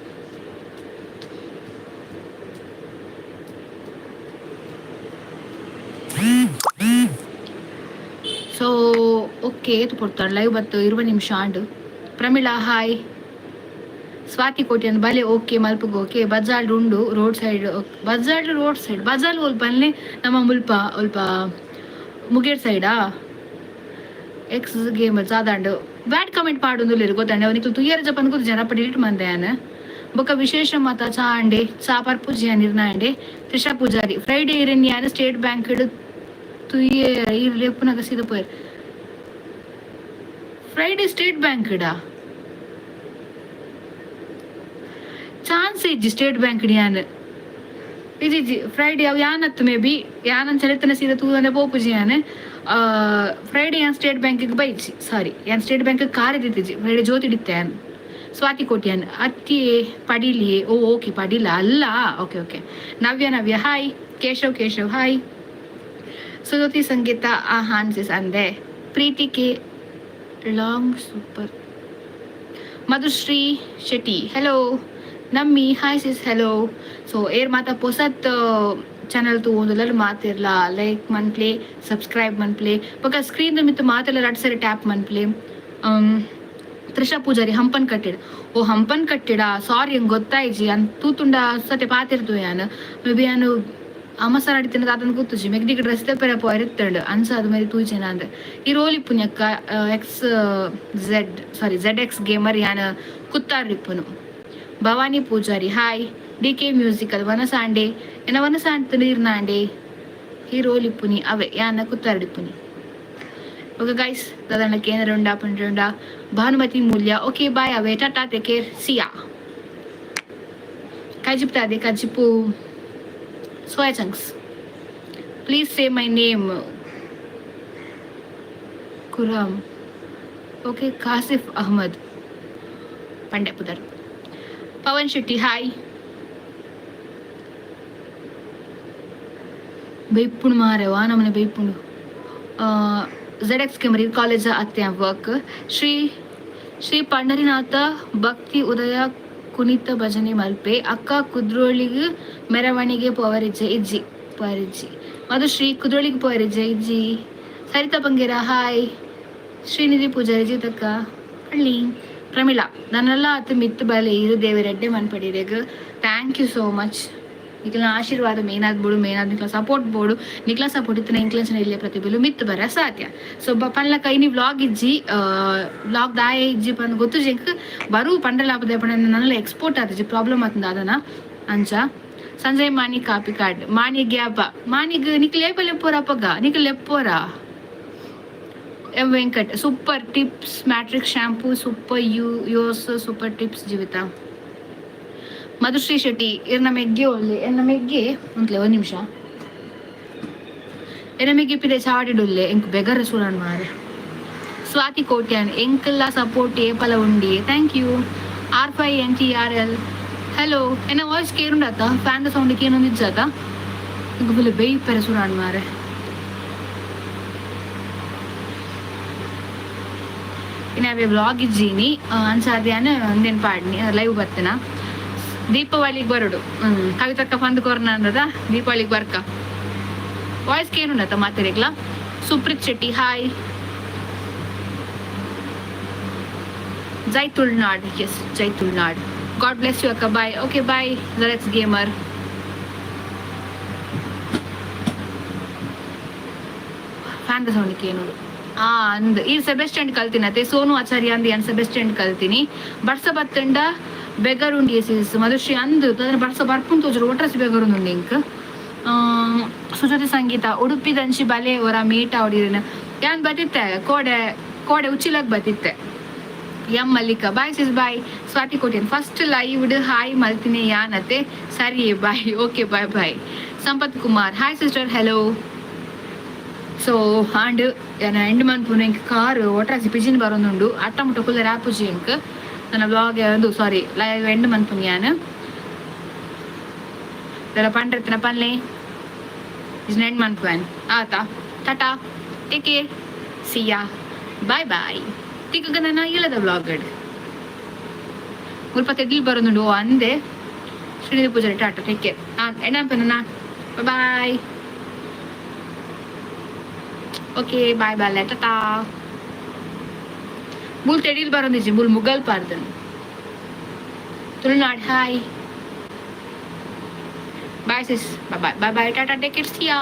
ಸೊ ಓಕೆ, ಏತು ಕೊಡ್ತಾರೆ ಲೈವ್ ಬತ್ತು 20 ನಿಮಿಷ ಆಂಡು. ಪ್ರಮೀಳಾ, ಹಾಯ್. ಸ್ವಾತಿ ಕೋಟ್ಯಾನ್, ಬಲೆ ಓಕೆ ಮಲ್ಪುಗ. ಓಕೆ, ಬಜಾಲ್ ಉಂಡು road side. Bajal road side. Bajal ಒಲ್ಪ ಅಲ್ಲೇ ನಮ್ಮ ಮುಲ್ಪ ಒಲ್ಪ ಮುಗೇರ್ ಸೈಡಾ? ಎಕ್ಸ್ ಗೇಮರ್ ಜಾದಾಂಡು. ಬ್ಯಾಡ್ ಕಮೆಂಟ್ ಪಾಡೊಂದುಲ್ಲೆರ್ ಗೊತ್ತಂಡೆ. ಅವನಿಗೆ ತುಯ್ಯರ ಜಪನ್ ಗೊತ್ತು ಜನಪ ಡಿಲೀಟ್ ಮಂದೆ. ಬೊಕ ವಿಶೇಷ ಮತ ಚಾ ಅಂಡೆ ಚಾ ಪರ್ಪುಜಿ ನಿರ್ನಾಂಡೆ. ತ್ರಿಷಾ ಪೂಜಾರಿ, ಫ್ರೈಡೇ ಇರನ್ ಯಾನ್ ಸ್ಟೇಟ್ ಬ್ಯಾಂಕ್ ತುಯ್ಯೆ ಇರ್ ಲೆಪ್ಪುನಗ ಸೀದ ಪೋಯೆರ್. ಫ್ರೈಡೆ ಸ್ಟೇಟ್ ಬ್ಯಾಂಕ್ ಇಡ ಚಾನ್ಸ್ ಇಜ್ಜಿ. ಸ್ಟೇಟ್ ಬ್ಯಾಂಕ್ ಯಾನ್ ಇಜ್ಜಿ ಫ್ರೈಡೆ. ಅವು ಯಾನತ್ತು ಮೇ ಬಿ ಯಾನನ್ ಚರಿತನ ಸೀದಾ ತೂವನೆ ಪೋಪುಜಿ ಯಾನ್. ಫ್ರೈಡೆ ಯಾನ್ ಸ್ಟೇಟ್ ಬ್ಯಾಂಕಿಗೆ ಬೈಜಿ, ಸಾರಿ, ಯಾನ್ ಸ್ಟೇಟ್ ಬ್ಯಾಂಕ್ ಕಾರ್ ಇದ್ದಿಜ್ಜಿ. ಫ್ರೈಡೆ ಜ್ಯೋತಿ ಇಡಿತ್ತೆ ಯಾನ್. ಸ್ವಾತಿ ಕೋಟ್ಯಾನ್, ಅತ್ತಿ ಪಡಿಲಿ. ಓ ಓಕೆ, ಪಡಿಲ ಅಲ್ಲ. Okay okay. Navya Navya, hi. Keshav Keshav, hi. Sujyothi Sangeetha, ಆ ಹಾನ್ಸಿಸ್ ಅಂದೆ. ಪ್ರೀತಿ K, long super. Madhushree Shetty, hello. Nammi, hi sis, hello. So ಏರ್ ಮಾತ ಪೊಸತ್ ಚಾನಲ್ ತೂವೊಂದುಲ್ಲೆರ್ ಮಾತೆರ್ಲ ಲೈಕ್ ಮನ್ಪ್ಲೆ, ಸಬ್ಸ್ಕ್ರೈಬ್ ಮನ್ಪ್ಲೆ, ಬೊಕ ಸ್ಕ್ರೀನ್ ದ ಮಿತ್ತ್ ಮಾತೆರ್ಲ ರಡ್ಡ್ ಸರಿ ಟ್ಯಾಪ್ ಮನ್ಪ್ಲೆ. ತ್ರಿಷಾ ಪೂಜಾರಿ, ಹಂಪನ್ ಕಟ್ಟೆಡ್. ಓ, ಹಂಪನ್ ಕಟ್ಟೆಡ? ಸಾರಿ, ಎಂಕ್ ಗೊತ್ತಾಯ್ಜಿ. ಅನ್ ತೂತುಂಡ ಸತೆ ಪಾತೆರ್ದು ಯಾನ್. ಮೇ ಬಿ ಯಾನ್ ಅಮಸರ ಅಡಿತಿನ ದಾದನ ಗೊತ್ತುಜಿ. ಮೆಗ್ದಿಗ್ ಡ್ರೆಸ್ ದೆಪ್ಪರೆ ಪೋಯೆರ್ ಇತ್ತಂಡ್, ಅಂಚಾದ್ ಮೇರಿ ತೂಜೆನ ಅಂದ್. ಈ ರೋಲ್ ಇಪ್ಪುನಿ ಅಕ್ಕ? X Z, sorry, Z X gamer, ಯಾನ್ ಕುತ್ತಾರ್ ಇಪ್ಪುನು. Bhavani Poojary, hi. D K musical, ವನಸಾಂಡೆ. ಎನ್ನ ವನಸಾಂಡ್ ನೀರ್ನಾಂಡೆ. ಈ ರೋಲ್ ಇಪ್ಪುನಿ? ಅವೆ, ಯಾನ ಕುತ್ತಾರ್ ಇಪ್ಪುನಿ. ಓಕೆ ಗೈಸ್, ದಾದಣ್ಣ ಕೇಂದ್ರ ಉಂಡಾ, ಪಂಡ್ರೆ ಭಾನುಮತಿ ಮೂಲ್ಯ, ಓಕೆ ಬಾಯ್. ಅವೇ, ಟಾಟಾ, ಟೇಕ್ ಕೇರ್, ಸಿಯಾ. ಕಜಿಪ್ ಅದೇ ಕಜಿಪು, soya chunks. Please say my name, Khurram. Okay, Kasif Ahmed ಪಂಡೆ ಪುದರ್. ಪವನ್ ಶೆಟ್ಟಿ, ಹಾಯ್. ಬೈಪುಂಡು ಮಾರೆ, ವಾ ನಮನೆ ಬೈಪುಂಡು. ಝೆಡ್ ಎಕ್ಸ್ ಕೆಮರಿ, ಕಾಲೇಜ್ ಅತ್ತೆ ವರ್ಕ್. ಶ್ರೀ ಶ್ರೀ ಪಂಡರಿನಾಥ ಭಕ್ತಿ ಉದಯ ಕುಣಿತ ಭಜನೆ ಮಲ್ಪೆ. ಅಕ್ಕ, ಕುದ್ರೋಳಿಗ್ ಮೆರವಣಿಗೆ ಪೋವರಿಜ್ಜೆ? ಇಜ್ಜಿ, ಪೋವರಿಜ್ಜಿ. ಮಧುಶ್ರೀ, ಕುದ್ರೋಳಿಗೆ ಪೋವರಿಜ್ಜೆ? ಇಜ್ಜಿ. ಸರಿತಾ ಬಂಗೇರ, ಹಾಯ್. ಶ್ರೀನಿಧಿ ಪೂಜಾರಿ, ಜೀತಕ್ಕ ಹಳ್ಳಿ. ಪ್ರಮಿಳಾ, ನನ್ನೆಲ್ಲ ಆತ ಮಿತ್ತು ಬಲೆ ಇರು ದೇವರೆಡ್ಡೆ ಮನ್ಪಡಿರೆಗ್. Thank you so much. ನಿಕ್ಲ ಆಶೀರ್ವಾದ ಮೇನ್ ಬೋಡು, ಮೇನ್ ಆದ್ ನಿಕ್ಲ ಸಪೋರ್ಟ್ ಬೋಡು. ನಿಕ್ಲ ಸಪೋರ್ಟ್ ಇತ್ತಿನ ಇಂಕ್ಲೆನ್ಸ್ ಇಲ್ಲೇ ಪ್ರತಿಭೆಲು ಮಿತ್ತು ಬರ ಸಾಧ್ಯ. ಸೊ ಪನ್ಲಕ ಇನಿ ವ್ಲಾಗ್ ಇಜ್ಜಿ. ವ್ಲಾಗ್ ದಾಯ ಇಜ್ಜಿ ಪಂದ್ ಗೊತ್ತು ಎಂಕ್. ಬರು ಪಂಡಲ ಆಪದೆ ಪಂಡ ನನ್ನೆಲ್ಲ ಎಕ್ಸ್ಪೋರ್ಟ್ ಆತಿಜಿ, ಪ್ರಾಬ್ಲಮ್ ಆತಂದ ಅದನ ಅಂಚ. ಸಂಜಯ್ ಮಾಣಿ ಕಾಪಿಕಾಡ್, ಮಾಣಿ ಗ್ಯಾಪ ಮಾಣಿಗ್ ನಿಕ್ಲ ಏಪ ಲೆಪ್ಪೋರ ಅಪ್ಪಗ ನಿಕ್ಲ ಲೆಪ್ಪೋರ. M Venkat, super tips. Matrix shampoo super. You ಯೋಸ್ super tips. ಜೀವಿತ. ಮಧುಶ್ರೀ ಶೆಟ್ಟಿ, ಇರ್ನ ಮೆಗ್ಗೆ ಒಲ್ಲೆ. ಎನ್ನ ಮೆಗ್ಗೆ ಉಂಟ್ಲೆ, ಒಂದು ನಿಮಿಷ. ಎನ್ನ ಮೆಗ್ಗೆ ಪಿದೆ ಚಾಡಿಡುಲ್ಲೆ. ಎಂಕ್ ಬೆಗರ ಸೂರನ್ ಮಾರೆ. ಸ್ವಾತಿ ಕೋಟ್ಯಾನ್, ಎಂಕಲ್ಲ ಸಪೋರ್ಟ್ ಏಪಲ ಉಂಡಿ. Thank you. R5 N T R L, hello. ಎನ್ನ ವಾಯ್ಸ್ ಕೇರುಂಡಾತ? ಫ್ಯಾನ್ ಸೌಂಡ್ ಕೇನೊಂದು ಇಜ್ಜಾತ? ಎಂಕ್ ಫುಲ್ ಬೇಯ್ ಪೆರೆ ಸುರಾನ್ ಮಾರೆ. ಇನ್ನು ಅವೇ ವ್ಲಾಗ್ ಇಜ್ಜೀನಿ, ಅನ್ಸಾದ್ಯಾನ ಒಂದೇನು ಪಾಡ್ನಿ ಲೈವ್ ಬರ್ತೇನ. ದೀಪಾವಳಿಗೆ ಬರೋಡು. ಕವಿತಕ್ಕ ಫಂದ್ ಕೊರ್ನ ಅಂದದ, ದೀಪಾವಳಿಗೆ ಬರ್ಕ. ವಾಯ್ಸ್ ಕೇನುಂಡತ ಮಾತಾಡಿಗ್ಲ? ಸುಪ್ರೀತ್ ಶೆಟ್ಟಿ, ಹಾಯ್. ಜೈ ತುಳುನಾಡ್. ಎಸ್, ಜೈ ತುಳುನಾಡ್. ಗಾಡ್ ಬ್ಲೆಸ್ you ಅಕ್ಕ, ಬಾಯ್. ಓಕೆ, ಬಾಯ್ ಜೆರೆಕ್ಸ್ ಗೇಮರ್. ಫ್ಯಾನ್ ಸೌಂಡ್ ಕೇನೋಡು. ಆ ಅಂದ್ ಈ ಸೆಬೆಸ್ಟೆಂಟ್ ಕಲ್ತಿನತೆ. ಸೋನು ಆಚಾರ್ಯ ಅಂದ್ ಏನ್ ಸೆಬೆಸ್ಟೆಂಟ್ ಕಲ್ತೀನಿ. ಬರ್ಸ ಬತ್ತಂಡ ಬೆಗರುಂಡಿ ಸಿಸ್ ಮಧುಶ್ರೀ ಅಂದ್ ಬರ್ಸ ಬರ್ಪುಂಡು ತೋಜರು, ಒಟ್ರಸಿ ಬೆಗರುಂಡು ಇಂಕ್. ಸುಜೋತಿ ಸಂಗೀತ, ಉಡುಪಿ ದಂಚಿ ಬಲೆ ಒರ ಮೀಟ ಹೊಡಿರಿನ. ಯಾನ್ ಬತ್ತಿತ್ತೆ, ಕೋಡೆ ಕೋಡೆ ಉಚ್ಚಿಲಾಗ್ ಬತ್ತಿತ್ತೆ. M Mallika, bye sis, bye. Swathi Kotian, first live hi ಮಲ್ತಿನಿ ಯಾನತೆ. ಸರಿ, bye. Okay, bye bye. Sampath Kumar, hi sister, hello. So and ಯಾನ ಎಂಡ್ ಮನ್ಪುನ. ಎಂಕ್ ಕಾರ್ ಒಟ್ರಾಸಿ ಪಿಜಿನ್ ಬರೋದುಂಡು. ಅಟ್ಟ ಮುಟ್ಟ ಕುಲ್ಲರೆ ಆಪುಜಿ ಎಂಕ್. ನನ್ನ ವ್ಲಾಗ್ ಒಂದು, ಸಾರಿ, ಲೈವ್ ಎಂಡ್ ಮನ್ಪುನಿ ಯಾನ್. ಇದೆಲ್ಲ ಪಂಡ್ರೆತ್ತಿನ ಪನ್ಲೆ is end ಮನ್ಪುವೆನ್ ಆತಾ. Tata, take care, see ya, bye bye. ತಿಕ್ಕಗ ನನ್ನ ಇಲ್ಲದ ವ್ಲಾಗ್ ಮುಲ್ಪ ತೆಗ್ಲಿ ಬರೋದುಂಡು ಅಂದೆ. Srinidhi Poojary, tata, take care. ಹಾಂ, ಎಣ್ಣೆ. Bye. Okay, bye bye, tata. ಮೂಲ್ ತೆಡಿಲ್ ಬರೋದಿಜ್ಜಿ, ಮೂಲ್ ಮುಗಲ್ ಪಾರ್ದನ್. Tulunad, hi. Bye sis, bye bye bye, tata, take care, ಸಿಯಾ.